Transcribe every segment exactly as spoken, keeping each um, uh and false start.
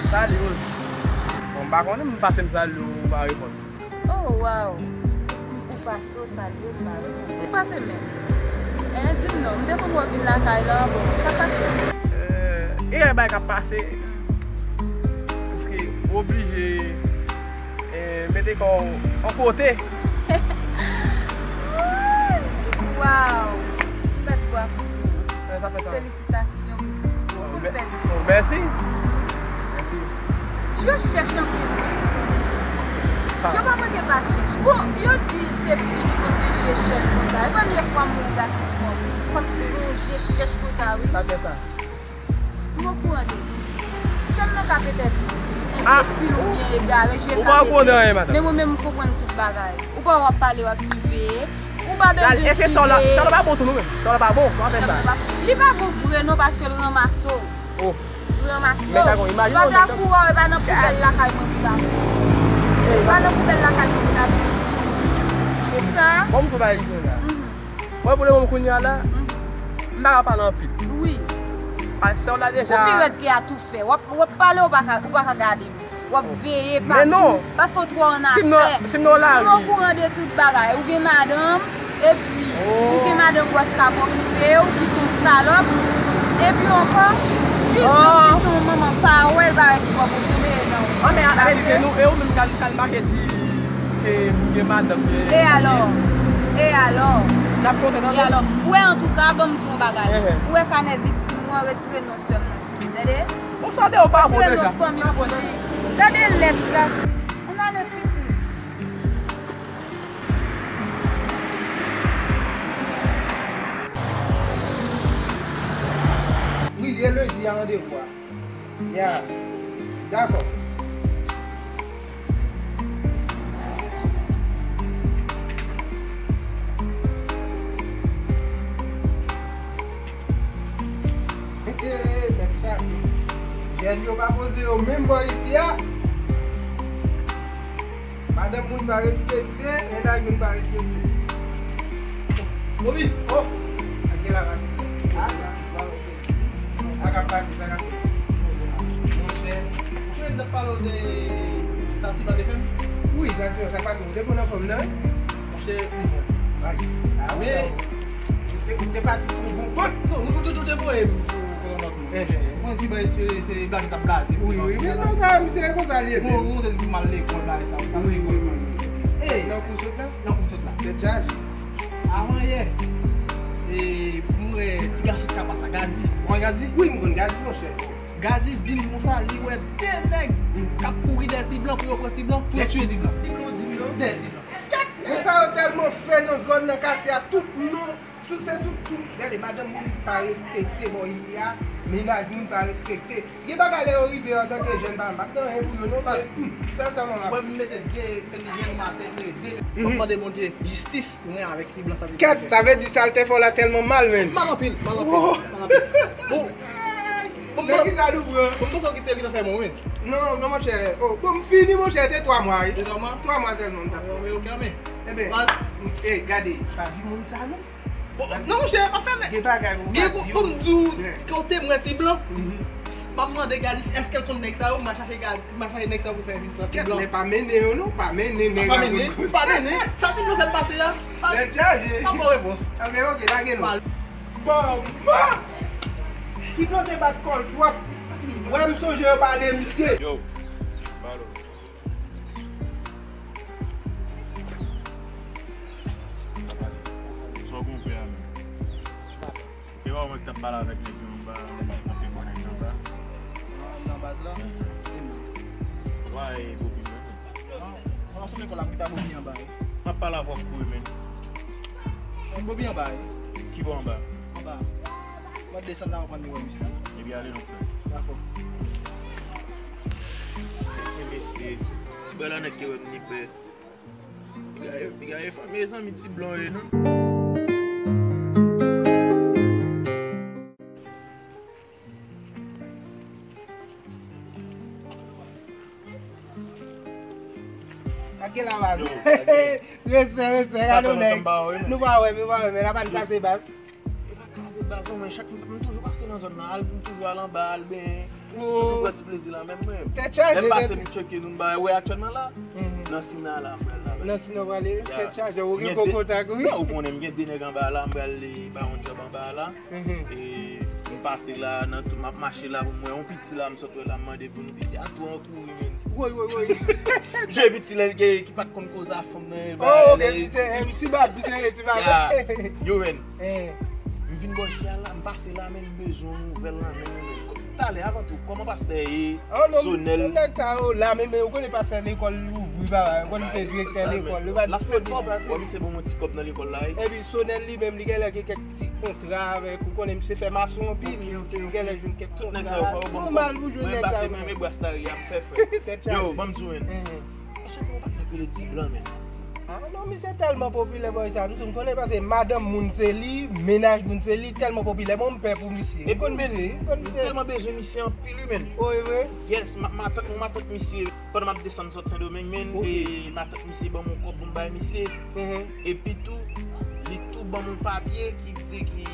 Sali, Rosie. Bon, m pa konnen, m pase m sali w, ou pa reponn. Oh, wow. Ou pase w sali w, ou pa reponn. Ou pase menm. Eh, di m non, m te konn wè w vin lakay la, bon, sa pase? Eh, e bagay k ap pase. Paske ou oblije, eh, mete kò w an kote. Wow. Bèl vwa pou ou. Eh, sa fè sa. Felisitasyon pou diskou. Ou konn fè diskou. Mèsi. Mèsi. Je chèch anpil, wi. Je pa manke pa chèch. Bon, yo di se fi ki konn gen je chèch konsa. E premye fwa m wè yon gason kòmsi gen yon je chèch konsa, wi. Sa fè sa. M okouran de li. Chèm nan ka petèt enbesil oubyen egare, je ka mete, men mwen menm m konprann tout bagay. Ou pa wè w ap pale, w ap siveye. Ou pa bezwen siveye. Èske sa w la, sa w la pa bon tou non menm? Sa w la pa bon, w ap fè sa. Li pa bon vre non, paske l ranmase w. Oh. L ranmase w. Vatra kou a, e pa nan poubèl lakay mwen pou ta fè. E pa nan poubèl lakay mwen pou ta fè. Se sa. Bon, m sou bagay ki la. Mwen, pou le moman, kounye a la, m pa ka pale anpil. Wi. Paske w la deja. Pou pi rèd ke a tou fè. W ap, w ap pale, ou pa ka, ou pa ka gade m. W ap veye patou. Paske w twò annafè. Si m nan, si m nan lari. M okouran de tout bagay. Ou gen madanm, epi ou gen madanm gwòs k ap okipe w, ki se yon salòp. Epi ankò, jis menm ki se yon manman pa wè l, pa wè ki w ap okipe l non. An, men a, a, se nou, e ou menm k al, k al make di ke m gen madanm, gen. E alò? E alò? N ap kontan. E alò? Ou wè, antouka, ban m di w yon bagay. Ou wè kanè viktim ou an, retire non sè m nan sou li. Tande? Bon, sa te ou pa bon deja. Retire non fanmi m sou li. Gade lè ti gason. Ann ale piti. Wi, e lendi a randevou a. Ya. Dakò. Tèt chaje. Jèn yo pa poze yo menm bò isi a. Madanm moun pa respekte, mennaj moun pa respekte. Bobi, oh! Ak gen la pati. Ah, sa k ap pase, sa k ap fèt? Monchè, ou sonje m t ap pale w de sa ti blan te fè m? Wi, sa ti blan, sa k pase? Ou te pran nan fanm nan, wi? Monchè, m bon. Ah, wi. Men, ou te, ou te pati sou yon bon pòt. Non, nou tout, tout, tout te voye m sou, sou yon lòt moun. Eh, eh. Mwen di, bon, se blaze t ap blaze. Wi, wi, wi, non, sa, misye, se konsa li ye. Mwen, ou te di pou m al lekòl, bagay sa, ou t ap lekòl. Eh. Nan kou sot la? Nan kou sot la. Tèt chaje. Avan yè, e, mwen wè ti gason ki ta pase la, Gadi. Ou konn Gadi? Wi, m konn Gadi, monchè. Gadi di m konsa, li wè de nèg k ap kouri dèyè ti blan pou yo pran ti blan, pou yo tiye ti blan. Ti blan di m non, dèyè ti blan. Men sa yo tèlman fè nan zòn nan, katye a, tout non, tout se sou tout. Gade, madanm moun pa respekte bò isi a, mennaj moun pa respekte. Gen bagay lè yo rive antanke jèn, pa, m p ap gen anyen pou yo non, se, hmm, sèl, sèlman m ap. Mwen, m mete de, m mete jèn maten, m mete de, m ap mande Bondye jistis, mwen avèk ti blan sa ti blan fè. Kèt, sa vle di sa l te fè w la tèlman mal, menn. Mal anpil, mal anpil, mal anpil. Bon, bon, men kisa nou pran? Bon, m panse w kite vin fè mwen, wi. Non, non, monchè. Oh, bon, m fini, monchè, te twa mwa, wi. Te twa mwa? Twa mwa sèlman, m t ap. Mwen, ok, men. Eben, e, gade, pa di moun sa, non. Bon, non, monchè, pa fè nèg. Gen bagay pou m pa di yo. Pou m di w, kote m wè ti blan, m ap mande Gadi, èske l konn nèg sa yo, m a chache Gadi, m a chache nèg sa yo pou fè vin pran ti blan. Men pa mennen yo non, pa mennen nèg a kout. Pa mennen, sa ti blan fè m pase a. Tèt chaje. Pa bon repons. Anben, ok, lage non. Bon, man! Ti blan te bat kò l twòp. Wè, m sonje yo pale misye. Yo, balo. Sa w konpè a menm? E pa w mwen ki t ap pale avèk nèg yo anba, nèg yo kanpe bò nèg yo anba? Nan, nan baz la? Enhen. Wa e Bobi mwen menm. An, an, ansanm lekòl la, m ki ta Bobi anba, wi. M ap pale avè w pou wi, menn. Bobi anba, wi. Ki bò anba? Anba. W ap desann la, w ap pran nimewo uit sa. Ebyen, ale non, frè. Dakò. Ti mesye, ti bwa la nèt ki wè m ni pè. Piga yo, piga yo fanmi, zanmi ti blan yo ye, non? Ak gen la baz. Yo, respè, respè, gade yon nèg. Nou pa wè, nou pa wè, men la pa n kase bas. E pa kraze baz non, men chak m, m toujou pase nan zòn nan, al, m toujou al anba, al benyen. Toujou pran ti plezi la menm mwen. Tèt chaje, lè m pase m tcheke nou, m ba wè aktyèlman la. Nan Sina la m pral la. Nan Sina w prale? Tèt chaje, ou gen bon kontak wi. Non, ou konnen m gen de nèg anba la, m pral ba yon djòb anba la. E m pase la nan tou, m ap mache la pou m wè yon piti la, m sot wè la, m mande pou nou piti a tou an kouri menm. Woy, woy, woy. Je piti lè l gen ki pa t konn koze a fanm nan. Oh, ok, se ti bab, ti bab. Yo menm. M vin bò isi a la, m pase la menm, m bezwen yon nouvèl la menm. Talè, avan tou, kòman pastè ye? Sonèl. Nèg sa yo la menm, men ou konnen pastè lekòl louvri, papa. Ou konnen se direktè lekòl, li pa disponib fasil. Wè misye ban mwen ti kòb nan lekòl la wi. Epi Sonèl li menm, li genlè gen kèk ti kontra avèk, ou konnen misye fè mason anpil, li genlè jwenn kèk kontra. Nòmal pou jwenn nèg sa yo. Mwen pase menm e bras la wi, ap fè frè. Tèt chaje. Yo, ban m di w menm. Èske yon patnè k rele Ti Blan menm? Ah non, misye tèlman popilè bò sa, tout moun konnen, paske madanm moun se li, mennaj moun se li, tèlman popilè. Bon, m pè pou misye. Epi men, m tèlman bezwen misye anpil wi menm. Oh, e vre? Yes, matant, matant misye, pandan m ap desann sot Sendomeng menm, e matant misye ban m yon kòb pou m bay misye. Epi tou, li tou ban m yon papye ki di ki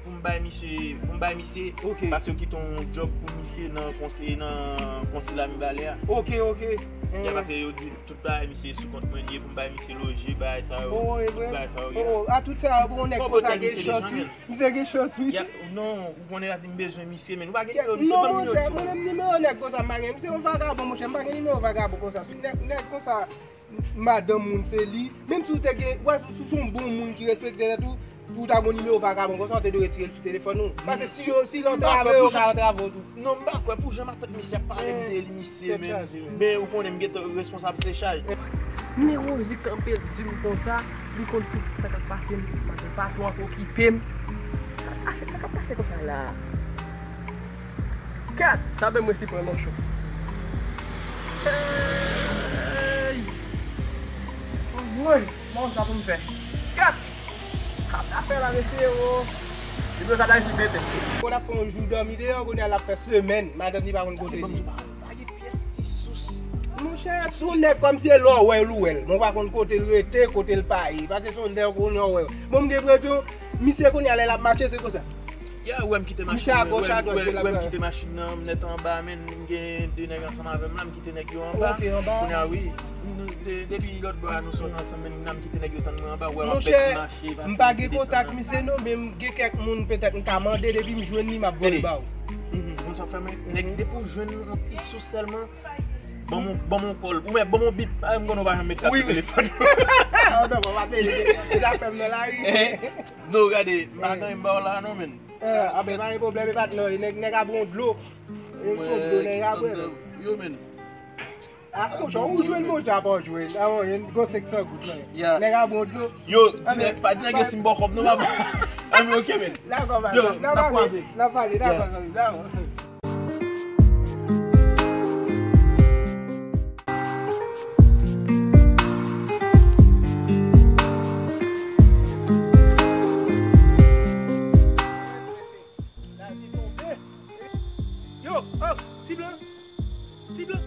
pou m bay misye, pou m bay misye, paske yo kite yon djòb pou misye nan konseye, nan konsila Mibalè a. Ok, ok. Ya, paske yo di tout bagay misye sou kont mwen li ye, pou m bay misye loje, bagay sa yo. Oh, e vre? Tout bagay sa yo, ya. Oh, a tout sa yo, bon, nèg konsa gen chans wi. Misye gen chans wi. Non, ou konnen la di m bezwen misye, men ou pa gen nimewo misye, ban m nimewo misye. Non, monchè, mwen menm nimewo nèg konsa m pa gen. Misye yon vagabon, monchè, m pa gen nimewo vagabon konsa. Si nèg, nèg konsa, madanm moun se li. Menm si w te gen, wè, si, si w se yon bon moun ki respekte tèt ou, pou w ta gon nimewo vagabon konsa, w te dwe retire l sou telefòn ou. Paske si yo, si l antrave, yo ka antrave w tou. Non, m pa kwè pou jan matant misye ap pale m de li, misye, men, men ou konnen m gentan responsab se chaj. Men Rosie kanpe l di m konsa, li konn tout sa k ap pase m, maten patwon ap okipe m. Sa k ap pase, sa k ap pase konsa la? Kat, sa ben mwen si pran manchon. Hey! Woy, bon, sa pou m fè. Kat! Sa ta fè la, mesye, o. Depi yo sa ta isi pete. Kon ap fè yon jou dòmi deyò, kounye a l ap fè semèn, madanm li pa konn kote li. Pa gen pyès ti sous. Monchè, si yon nèg kòmsi e lè w wè l, ou wè l. Men w pa konn kote l rete, kote l pa ye. Paske se yon nèg kounye a w wè. Bon, m gen enpresyon, misye kounye a lè l ap mache, se konsa. Ya, ou wè m kite machin nan, ou wè m kite machin nan, m nèt anba, men m gen de nèg ansanm avè m la, m kite nèg yo anba. Ok, anba. Kounye a, wi. De-, depi lòt bò a nou sot ansanm, men m kite nèg yo tann mwen anba, ou wè m ap fè ti mache, pase m te desann nan. Monchè, m pa gen kontak misye non, men m gen kèk moun petèt m ka mande, depi m jwenn li, m ap voye ba w. Ou konn sa w fè mwen? Nèg, depi w jwenn yon ti sous sèlman, ban m yon, ban m yon kòl. Ou mèt ban m yon bip. A, m konnen w pa janm met kat sou telefòn. Ah, non, bon, w ap mete, mete zafè m nan lari. Non, gade, m pa gen anyen m ba w la non, menn. Ah, ben, pa gen pwoblèm, e pa t non, e nèg, nèg ap yon dlo. E yon dlo, nèg ap bwè. Yo, menn. Ah, monchè, ou jwenn monchè, apa w jwenn. Ah, yon gwo senk san goud, non. Nèg ap yon dlo. Yo, di nèg, pa di nèg yo si m ba w kòb non, papa. Ann, ok, menn. Dakò, papa. Yo, n ap pale, n ap pale, dakò, dakò. Yo, oh, ti blan. Ti blan.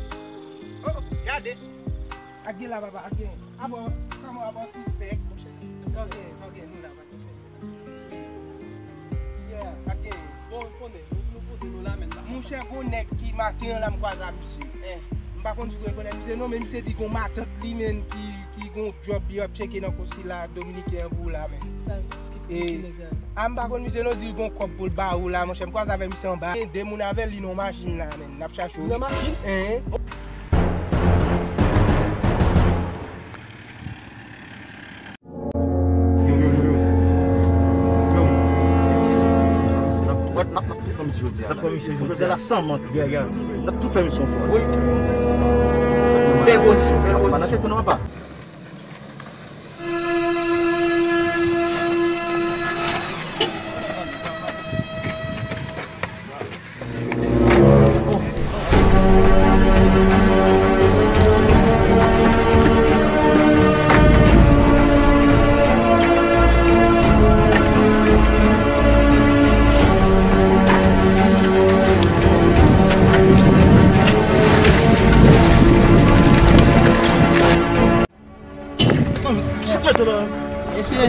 Oh, oh, gade. Ak gen la, papa, ak gen. Abò, kòman abò sispèk? Ok, ok, nou la, papa. Yeah, ak gen. Bon, konnen, nou, nou poze nou la, menn. Monchè, gon nèg ki maten an la m kwaze a misye. Eh. M pa konn si w rekonèt misye non, men misye di gon matant li, menn, ki, ki gon djòb li ap tcheke nan konsila dominiken an pou ou la, menn. Sa, ki, ki, ki nèg sa? A, m pa konn misye non, di l gon kòb pou l ba ou la, monchè. M kwaze avè misye anba. Gen de moun avè l, li nan machin la, menn. N ap chache w. Nan machin? Hein? Yo, yo, yo, yo. Yo. N ap, n ap, n ap tout fè misye jodi a. N ap pran misye jodi a. Jodi a la san mank. Yeah, yeah. N ap tout fè misye yon fwa. Wi. Bèl pozisyon, bèl pozisyon. Nan tèt ou nan, papa.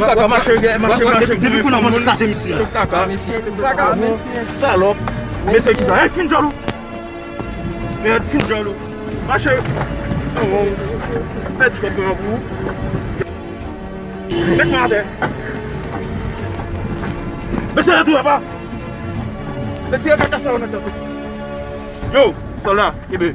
Kaka, mache, mache, mache. Depi kounye a w kòmanse kraze misye a. Kaka. Salòp. Mesye kisa? Hey, fin djòl ou. Mèd, fin jan nou. Mache. Pèdi kòb mwen pou ou. Met mwen atè. Mesye, tou apa. Retire kaka sa yo nan tèt ou. Yo, sòlda, kenbe.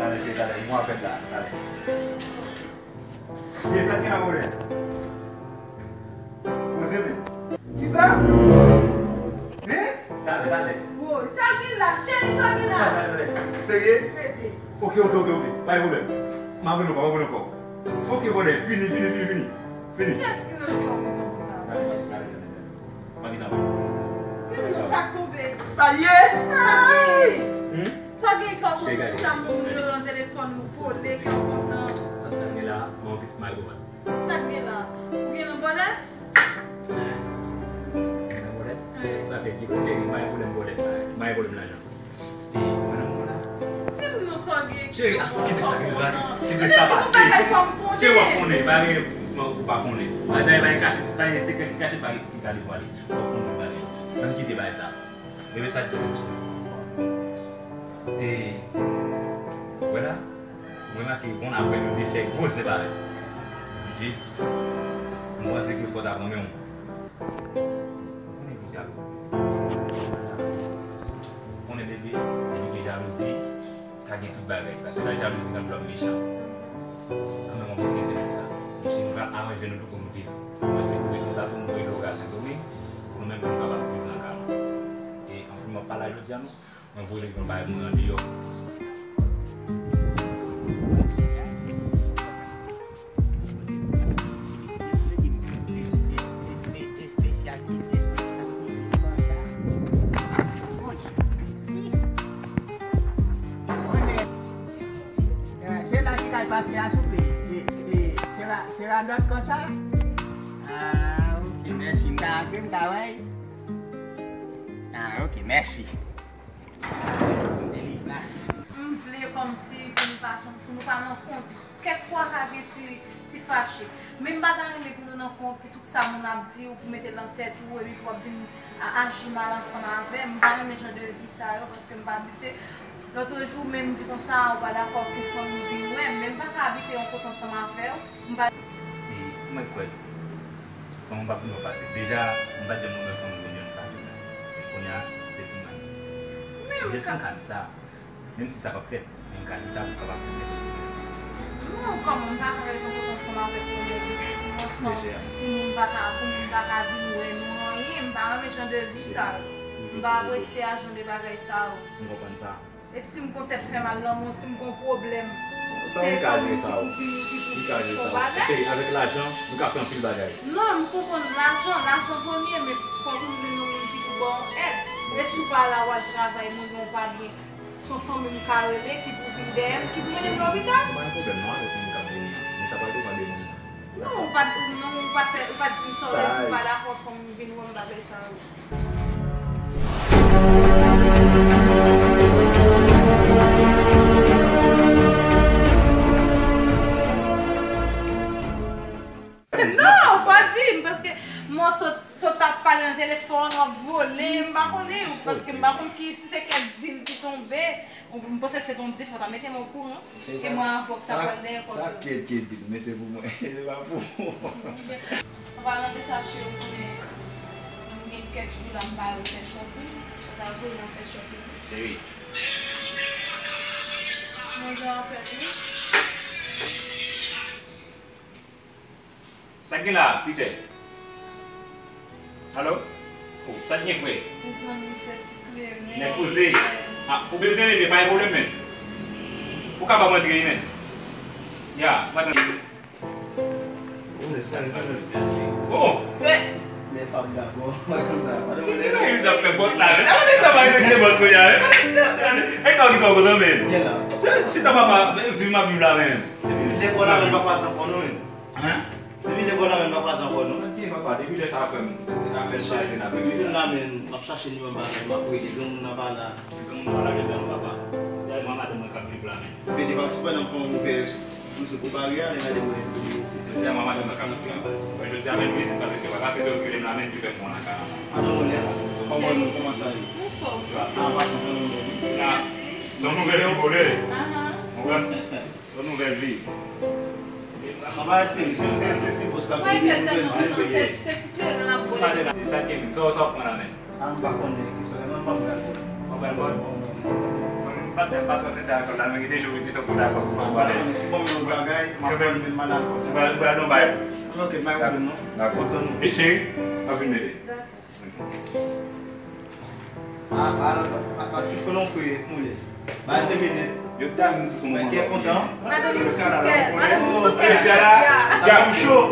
Talè, cheri, talè. Mwen ap fèt la, talè. Ye, sa ki la, mwen? Poze men. Kisa? Hein? Talè, talè. Woy, sa gen la, cheri, sa gen la. Talè, talè. Serye? Rete. Ok, ok, ok, ok. Pa gen pwoblèm. M ap vin ankò, m ap vin ankò. Ok, bòdè, fini, fini, fini, fini. Fini. Kiyès ki rele w kontan konsa? Talè, talè, talè, talè. Pa gen tan. Ti moun sa k tonbe. Sa l ye? Ay! Hmm? Sa gen kòb kontan konsa, moun yo nan telefòn, nou vole, kè w kontan. Sa k gen la, mwen yon pitit mayo. Sa k gen la? Ou gen nan bòlèt? Nan bòlèt? Wi. Sa fè di kote gen may pwoblèm bòlèt, may pwoblèm lajan. E, mwen nan mwen la. Ti moun nan sa gen. Cheri, ah, kite sa, kite sa, kite sa pase. Cheri, w ap konnen, pa gen ou pa konnen. Madanm pa gen kachèt, pa gen sekrè ki kache, pa gen ki ka devwale. W ap konnen bagay. Ann kite bagay sa. Bebe sa di. E, wè la, mwen make bon apre nou te fè gwo zen parèy. Jis, mwen panse ke fò ta pran men w. Ou konnen ki jalouzi. Ou konnen bebe, depi gen jalouzi, ka gen tout bagay. Paske la jalouzi rann lòm mechan. Kanmenm w ap eskize m pou sa. Mesye, nou pral aranje nou pou nou viv. Mwen se pou bezwen sa pou m voye dlo a Sendomeng, pou nou menm pou nou kapab viv nan kay nou. E anfen, m ap pale a jodi a non. Mwen voye yon bagay mwen andeyò. Se la ki kay pastè a souple. E, e, se ra-, se radòt konsa? Ah, ok, mèsi. M ta antre, m ta wè. Ah, ok, mèsi. M vle kòmsi pou nou pa, pou nou pa nan kont. Kèk fwa ka gen ti, ti fache. Men m pa ta renmen pou nou nan kont, pou tout sa moun ap di w, pou mete l nan tèt ou, epi pou w ap vin a-, aji mal ansanm avè m. M pa renmen jan de vi sa yo, paske m pa abitye. Lòt jou, menm di konsa, ou pa dakò ke fanmi w vin wè m, men m pa ka abite yon kote ansanm avè w. M pa. E, mwen kwè. Fanmi w p ap vin wè w fasil. Deja, m pa t janm wè fanmi w vin jwenn fasil la. Men kounye a, se pi mal. Men m ka di sa. Menm si sa p ap fèt, men m ka di sa pou w kapab plis mete w sou pye w. Non, kòman m pa ka rete ansanm avèk yon nèg, pou moun pa ka, pou moun pa ka vin wè nou anyen, m pa renmen jan de vi sa yo. M pa apresye a jan de bagay sa yo. M konprann sa. E si m gon tèt fè mal nan men w, si m gon pwoblèm, se fanmi m ki pou vin, ki pou vin fè w bagay. Avèk lajan, nou ka fè anpil bagay. Non, m konprann lajan, lajan premye, men fò tou m jwenn yon moun ki pou ba w èd. E si w pa la, w al travay, mwen gen yon pa byen. Se yon fanmi m ka rele, ki pou vin dèyè m, ki pou mennen m lopital. Nou pa gen pwoblèm non avèk moun k ap vini an. Men sa pral depann de moun nan. Non, ou pa t, non, ou pa t fè, ou pa t di m sa w vle di, ou pa dakò fanmi m vin wè m bagay sa yo. Non, fò di m, paske mwen sot, sot ap pale nan telefòn, w ap vole, m pa konnen, paske m pa konn ki, si se kèk dil ki tonbe, m panse se t on dil, fò ta mete m okouran. E mwen avè w sa pral dèyè kòd yo. Sa kèt ki di, men se pou mwen, se pa pou ou. An palan de sa, cheri, ou konnen, m gen kèk jou la m pa al fè shopping. Ou ta voye m al fè shopping. Cheri. Mwen gen apèl, wi. Sa k gen la, Peter? Alo? Oh, sa k gen, frè? Mezanmi, se ti kleren. Nèg poze. Ah, ou bezwen rele, pa gen pwoblèm, men. Ou kapab antre, men. Ya, m ap tann. Oh! Men fam dakò, mwen konn sa. Ki nèg sa ap fè bòs la, men? Gade nèg sa pa respekte bòs kounye a, men. Gade, e kòman ki twò kontan, men? Chita papa, men vi m ap viv la, men. Epi lè bò la, men, papa san pran non, men. Depi lè bò la menm pa kwaze ankò non. Sa k gen papa, depi lè sa frè m, afè chaje n ap regle. Depi la menm, m ap chache nimewo bagay, m ap rele, gen moun nan pa la. Gen moun nan pa la, gen moun papa. Jodi a madanm mwen k ap viv la menm. Epi li pa sispann ap fè yon ouvè, misye pou pare a, li gade mwen. Jodi a madanm mwen k ap viv la. Mwen jodi a menm vizit pa mesye pa pase se okile m la menm ki fè m pran lakay la. Madanm mwen, kòman nou, kòman sa ye? Anfòm. Sa, an pasan, kòman nou ye? Mèsi. Se yon nouvèl vi bole. Konprann? Yon nouvèl vi. Anba se, se, se, se, se bòs la. Mwen gen tan nan kontan se, se ti kleren n ap bwè. Pale la, sa gen, sa w, sa w pran la men. Sa m pa konnen, ki sòlè mwen pa pral bwè. Mwen pral bwè. Mwen pa tèm pa twò sensè ak kòl la, men gen de jou, gen de jou pou dakò pou pale. Si bon, men yon bagay, m ap pran men mal ak kòl. Mwen pral, mwen pral non bay. Ok, bay yon non. Dakò. E cheri, mwen vin mete. A, a, a, a, ti fè non fwe, Moles. Ba se vini. Yo di a moun sou moun. Kè kontan. Madanm Youssouf, madanm Youssouf, madanm Youssouf.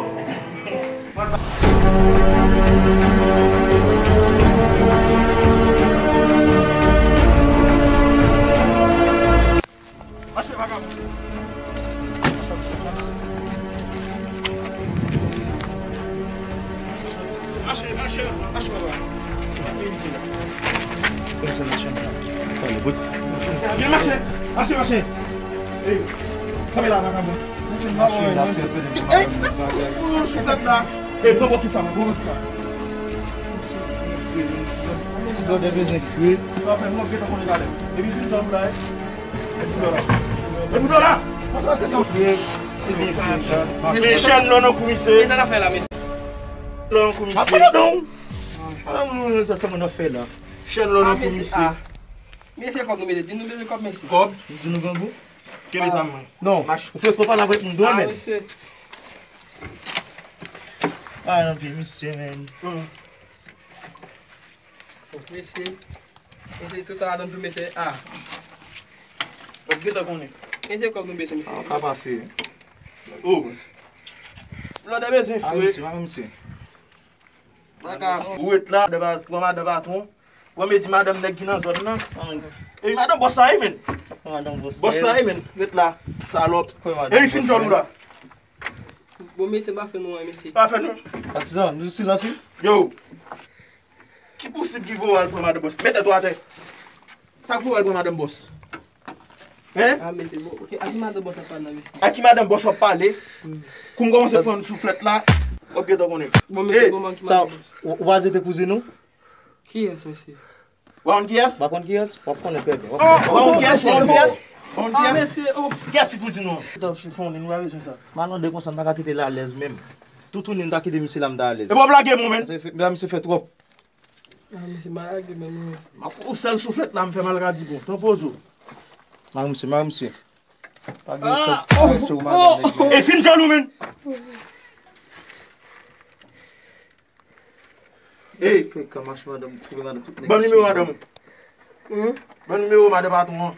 Mache, vagabon. Mache, mache, mache, papa. Vin isi la. Vin mache, mache, mache. Ey, kanpe la, vagabon. Mache la, pèpè, ey, souflèt la. Ey, pran bokit sa, pran bokit sa. Ti blòdè bezwen fre. Sa fè mwen gentan konnen talè. Epi fin jan nou la, eh. E pou dola. E pou dola. Pase, pase sa. Se byen fre, se byen fre. Men chèn lò nan kou misye. Men sa n ap fè la, mesye. Lò nan kou misye. Apa non. Ala nou sa sa mwen ap fè la. Chèn lò nan kou misye. Mesye, kòb nou mete, di nou bezwen kòb, mesye. Kòb? Di nou grangou. Kenbe sa mwen. Non. Ou fè kòb pa la vwèt moun dwòl men. Ah, nan pye misye men. Mesye, mesye, tout sa ladan tou, mesye. Ah. Ou gentan konnen. Mesye, kòb nou bezwen, mesye. Ah, ka pase. Oh. Blòdè bezwen fre. Ah, mesye, ah, mesye. Baka, ou ret la, pran madan patwon. Pran mezi madanm nèg ki nan zòn nan. Epi madanm bòs la, wi, men. Bòs la, wi, men. Ret la, salòp. Epi fin djòl ou la. Bon, mesye, pa fè nou anyen, mesye. Pa fè nou. Patizan, nou silans, wi. Yo. Ki pousib ki voye w al pran madanm bòs? Met tèt ou atè. Sa k voye w al pran madanm bòs? Hein? Ah, mesye, bon, ok. A ki madanm bòs ap pale la, mesye? A ki madanm bòs w ap pale? Kou m kòmanse pran souflèt la, w ap gentan konnen. Bon, mesye, bon, a ki madanm bòs? Ou, ou pa di te kouzin ou? Kiyès, mesye? W pa konn kiyès? W pa konn kiyès? W ap konnen trè byen. W ap konnen kiyès? W pa konn kiyès? W pa konn kiyès? Kiyès ki kouzin ou an? Kite w chifone, nou pa bezwen sa. Malande konsa, n pa ka kite l alèz menm. Toutouni, n ta kite misye la, m ta alèz. Epi w ap lage m, ou menm? Misye fè, misye fè twòp. Ah, mesye, malade, men nou. M ap fè yon sèl souflèt la, m fè maladi bon. Tanpozo. Mare misye, mare misye. Pa gen respè, pa gen respè pou madanm nèg yo. E fin djòl ou, men. Ey, frekan mache madanm, twouve madanm tout nèg. Ban m nimewo madanm ou. Ban m nimewo madanm patwon an.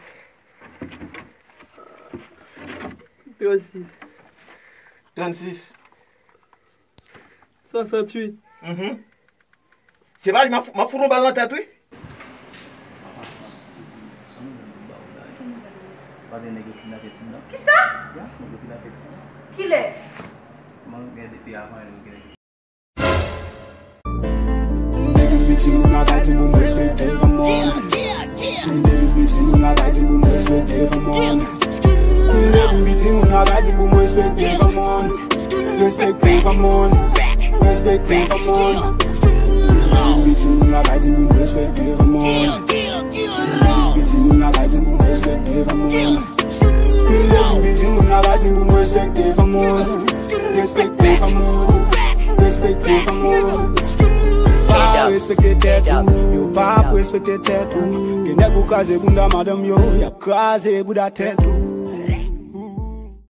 Trannsis. Trannsis. Swasanntuit. Mhm. Se pa li, m ap fou-, m ap fout yon bal nan tèt, wi. An pasan, se yon nouvèl pou ba ou la, wi. Ki nouvèl? Pa gen nèg yo kidnape Tim nan? Kisa? Ya, nèg yo kidnape Tim nan. Kilè? Mwen gen depi avan yo gen. Depi m piti, moun la ka di pou m respekte granmoun. Depi m piti, moun la ka di pou m respekte granmoun. Depi m piti, moun la ka di pou m respekte granmoun. Respekte granmoun. Respekte granmoun. Depi m piti, moun la ka di pou m respekte granmoun. Depi m piti, moun la ka di pou m respekte granmoun. Depi m piti, moun la ka di pou m respekte granmoun. Respekte granmoun. Respekte granmoun. Pa respekte tèt ou, yo p ap respekte tèt ou. Gen nèg ou kraze bounda madanm yo, y ap kraze bouda tèt ou.